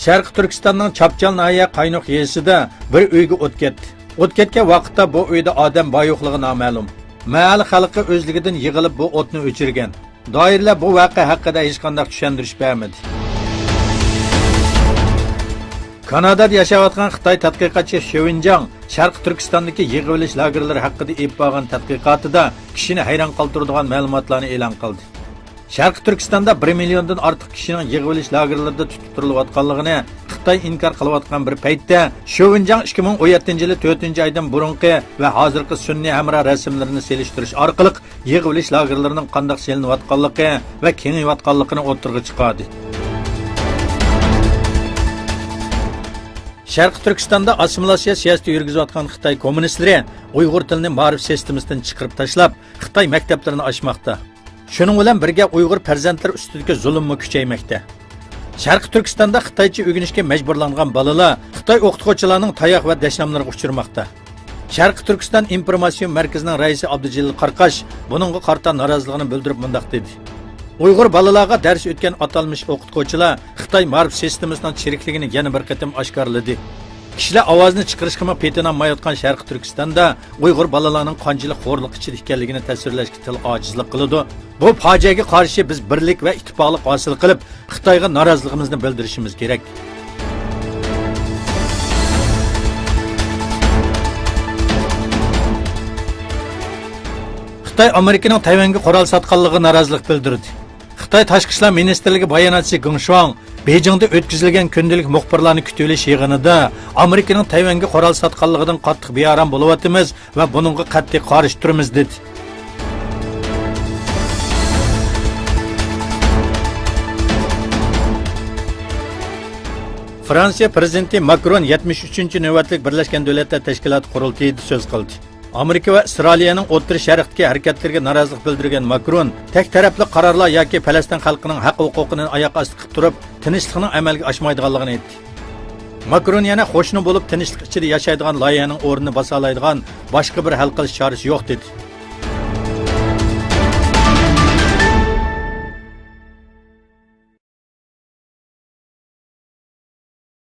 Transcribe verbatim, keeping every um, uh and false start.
شەرقىي تۈركىستاننىڭ چاپچال ناھىيە قاينۇق يېزىسىدا بىر ئۆيگە ئوت كەتتى. ئوت كەتكەن ۋاقىتتا بۇ ئۆيدە ئادەم بار يوقلۇقى نامەلۇم. مەھەللە خەلقى ئۆزلۈكىدىن يىغىلىپ بۇ ئوتنى ئۆچۈرگەن. دائىرىلەر بۇ ۋەقە ھەققىدە ھېچقانداق چۈشەندۈرۈش بەرمىدى. كانادادا ياشاۋاتقان خىتاي تەتقىقاتچى شۆۋىنجاڭ شەرقىي تۈركىستاندىكى يىغىۋېلىش لاگېرلىرى ھەققىدە ئېلىپ بارغان تەتقىقاتىدا كىشىنى ھەيران قالدۇرىدىغان مەلۇماتلارنى ئېلان قىلدى. شەرقىي تۈركىستاندا بىر مىليوندىن ئارتۇق كىشىنىڭ يىغىۋېلىش لاگېرلىرىدا تۇتۇپ تۇرۇلۇۋاتقانلىقىنى خىتاي ئىنكار قىلىۋاتقان بىر پەيتتە، شۆۋىنجاڭ ئىككى مىڭ ئون يەتتىنچى يىلى تۆتىنچى ئايدىن بۇرۇنقى ۋە ھازىرقى سۈنئىي ھەمراھ رەسىملىرىنى سېلىشتۇرۇش ئارقىلىق يىغىۋېلىش لاگېرلىرىنىڭ قانداق سېلىنىۋاتقانلىقى ۋە كېڭىيىۋاتقانلىقىنى ئوتتۇرىغا چىقاردى. شەرقىي تۈركىستاندا ئاسسىمىلياتسىيە سىياسىتى يۈرگۈزۈۋاتقان خىتاي كوممۇنىستلىرى ئۇيغۇر تىلىنى مائارىپ سىستېمىسىدىن چىقىرىپ تاشلاپ، خىتاي مەكتەپلىرىنى ئاچماقتا. شۇنىڭ بىلەن بىرگە ئۇيغۇر پەرزەنتلىرى ئۈستىدىكى زۇلۇممۇ كۈچەيمەكتە. شەرقىي تۈركىستاندا خىتايچە ئۆگىنىشكە مەجبۇرلانغان بالىلار خىتاي ئوقۇتقۇچىلارنىڭ تاياق ۋە دەشناملىرىغا ئۇچرىماقتا. شەرقىي تۈركىستان ئىنفورماتسىيە مەركىزىنىڭ رەئىسى ئابدۇجېلىل قاراقاش بۇنىڭغا قارىتا نارازىلىقىنى بىلدۈرۈپ مۇنداق دېدى: ئۇيغۇر بالىلارغا دەرس ئۆتكەن ئاتالمىش ئوقۇتقۇچىلار خىتاي مائارىپ سىستېمىسىنىڭ چىرىكلىكىنى يەنە بىر قېتىم ئاشكارىلىدى. كىشىلەر ئاۋازىنى چىقىرىشقىمۇ پېتىنالمايۋاتقان شەرقىي تۈركىستاندا ئۇيغۇر بالىلارنىڭ قانچىلىك خورلۇق ئىچىدە ئىكەنلىكىنى تەسۋىرلەشكە تىل ئاجىزلىق قىلىدۇ. بۇ پاجىئەگە قارشى بىز بىرلىك ۋە ئىتتىپاقلىق ھاسىل قىلىپ، خىتايغا نارازىلىقىمىزنى بىلدۈرۈشىمىز كېرەك. خىتاي ئامېرىكىنىڭ تەيۋەنگە قورال ساتقانلىقىغا نارازىلىق بىلدۈردى. خىتاي تاشقى ئىشلار مىنىستىرلىكى باياناتچىسى گېڭ شۇاڭ بېيجىڭدا ئۆتكۈزۈلگەن كۈندىلىك مۇخبىرلارنى كۈتۈۋېلىش يىغىنىدا ئامېرىكىنىڭ تەيۋەنگە قورال ساتقانلىقىدىن قاتتىق بىئارام بولۇۋاتىمىز ۋە بۇنىڭغا قەتئىي قارشى تۇرىمىز، دېدى. فرانسىيە پىرېزىدېنتى ماكرون يەتمىش ئۈچىنچى نۆۋەتلىك بىرلەشكەن دۆلەتلەر تەشكىلاتى قۇرۇلتىيىدا سۆز قىلدى. ئامېرىكا ۋە ئىسرائىلىيەنىڭ ئوتتۇرا شەرقتىكى ھەرىكەتلىرىگە نارازىلىق بىلدۈرگەن ماكرون، تەك تەرەپلىك قارارلار ياكى پەلەستىن خەلقىنىڭ ھەق ھوقۇقىنى ئاياق ئاستى قىلىپ تۇرۇپ، تىنچلىقنىڭ ئەمەلگە ئاشمايدىغانلىقىنى ئېيتتى. ماكرون يەنە قوشنا بولۇپ تىنچلىق ئىچىدە ياشايدىغان لايىھەنىڭ ئورنىنى باسالايدىغان باشقا بىر ھەل قىلىش چارىسى يوق، دېدى.